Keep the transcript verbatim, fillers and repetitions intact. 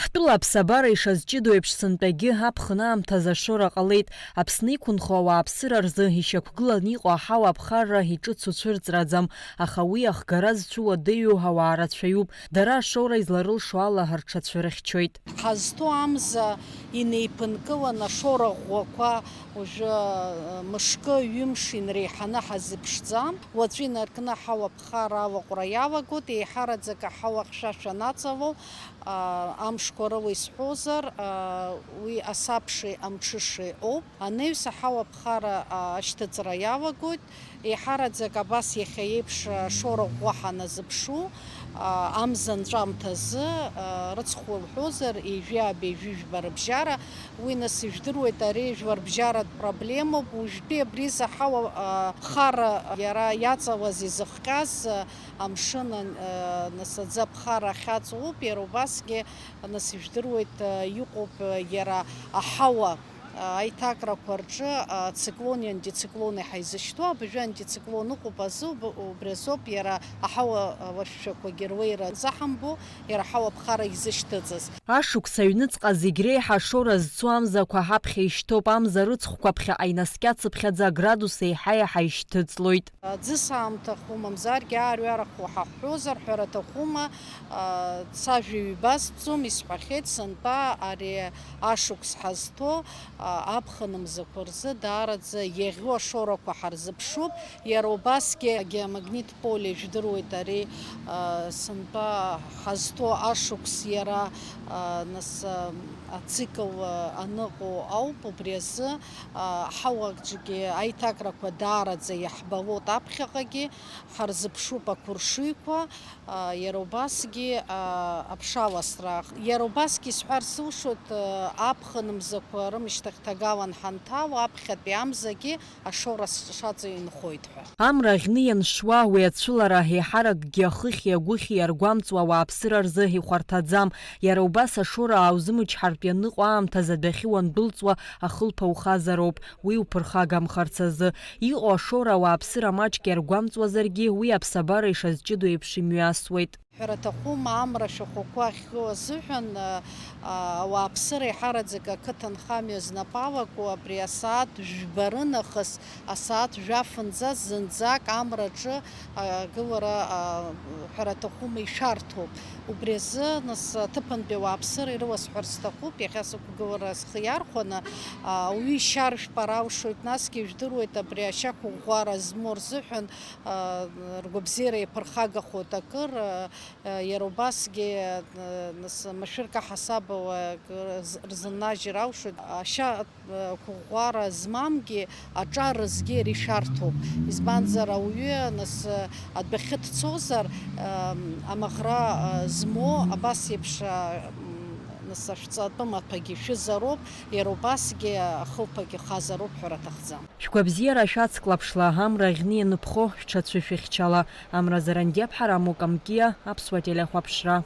Ҳтәыла аԥсабара ишазҷыдоу еиԥш, сынтәагьы аԥхын аамҭазы ашоура ҟалеит. Аԥсны иқәынхо ауааԥсыра рзы ишьақәгыланы иҟоу аҳауа аԥхарра иҿыцу цәырҵраӡам, аха уи ахгара зцәуадаҩу ауаа рацәаҩуп. Дара ашоура изларылшо ала рҽацәырыхьчоит. Ҳазҭоу амза инеиԥынкылан ашоура ӷәӷәақәа уажәы, э, мышкы, ҩымш инреиҳаны ҳазыԥшӡам. Уаҵәы инаркны аҳауа аԥхара алаҟәра иалагоит, еиҳараӡак аҳауа хьшәашәа анаҵало, а, амшқәа рыла исҳәозар, а, уи асабшеи амҽышеи ауп. Анаҩс аҳауа аԥхара, а, ашьҭыҵра иалагоит. Еиҳараӡак абас иахьа еиԥш, а, шоура ӷәӷәа ҳаназыԥшу, а, амза анҵәамҭазы, а, рыцхә лҳәозар, ҩажәи ааба, ҩажәи жәба рыбжьара, уи нас ижәдыруеит, ари жәларбжьаратә проблемоуп. Уажәтәи абри заҳауа, а, ԥхара иара иаҵалаз изыхҟьаз, а, амшын, а, нас аӡы аԥхара ахьаҵоуп, иара убасгьы нас ижәдыруеит, а, иҟоуп, а, иара аҳауа, а, аиҭакрақәа рҿы, а, циклони антициклони ҳаизышьҭоу, абыржәы антициклон ыҟоуп азы, уб-, убри азоуп иара аҳауа, а, лашәшәақәагьы руеира заҳамбо, иара аҳауа аԥхара изышьҭыҵыз. Ашықәс аҩныҵҟа зегь реиҳа ашоура зцу амзақәа ҳаԥхьа ишьҭоуп, амза рыцхәқәа ԥхьаҟа инаскьацыԥхьаӡа аградус еиҳа-еиҳа ишьҭыҵлоит. Ӡыс аамҭаху, мамзаргьы аарҩараху ҳаҳҳәозар, ҳәара аҭахума, а, сажәа ҩбазҵом, исҳәахьеит, сынтәа ари ашықәс ҳазҭоу, а, аԥхын мзақәа рзы даараӡа иаӷьу ашоурақәа ҳарзыԥшуп. Иара убасгьы агеомагнит поле, ижәдыруеит, ари, а, сынтәа ҳазҭоу ашықәс иара, а, нас, а, ацикл, а, аныҟоу ауп. Убри азы, а, ҳауаҿгьы аиҭакрақәа даараӡа иаҳбалоит, аԥхьаҟагьы ҳарзыԥшуп ақәыршыҩқәа, а, иара убасгьы, а, аԥшаласра. Иара убасгьы исҳәар сылшоит, а, аԥхын мзақәа рымышьҭахь ҭагалан ҳанҭало, аԥхьатәи амзагьы ашоура ш-, шаҵаҩ инхоит ҳәа. Амра аӷьны ианшуа, уи ацәылара еиҳаракгьы ахыхьи агәыхьи иаргәамҵуа ауааԥсыра рзы ихәарҭаӡам. Иара убас ашоура ааузымчҳартә ианыҟоу аамҭазы адәахьы уандәылҵуа ахылԥа ухазароуп, уи уԥырхагамхарц азы. Иҟоу ашоура ауааԥсыра маҷк иаргәамҵуазаргьы, уи аԥсабара ишазҷыдоу еиԥш имҩасуеит. Ҳәара аҭахума, амра ашәахәақәа ахьгылоу азыҳәан, а, а, ауааԥсыра еиҳараӡак ақыҭанхамҩа знапы алаку, абри асааҭ жәба рынахыс асааҭ жәафынӡа зынӡак амраҿы агылара, а, ҳәара аҭахума, ишәарҭоуп. Убри азы, нас, аҭыԥантәи ауааԥсыра ирыласҳәар сҭахуп, иахьа сықәгылара схы иархәаны, а, ауаҩы ишьа ршәпара алшоит, насгьы ижәдыруеит, абри ашьа қәыӷәӷәара змоу рзыҳәан, а, ргәабзиара иаԥырхагахоит акыр, а, а, иара убасгьы, а, нас, машәырк аҳасабала акыр з-, рзыннажьыр алшоит. Ашьа, а, қәыӷәӷәара змамгьы аҿар рызгьы иара ишәарҭоуп. Избанзар, ауаҩы, нас, а, адәахьы дцозар, а, амаӷра, а, змоу абас еиԥш, а, м, нас, ашәҵатәы маҭәагьы шәызароуп, иара убасгьы ахылԥагьы хазароуп ҳәара аҭахӡам. Шәгәабзиара шәацклаԥшла, амра аӷьны ианыԥхо шәҽацәышәыхьчала. Амра Зарандиаԥҳа, Рамо Камкиа, Аԥсуа телехәаԥшра.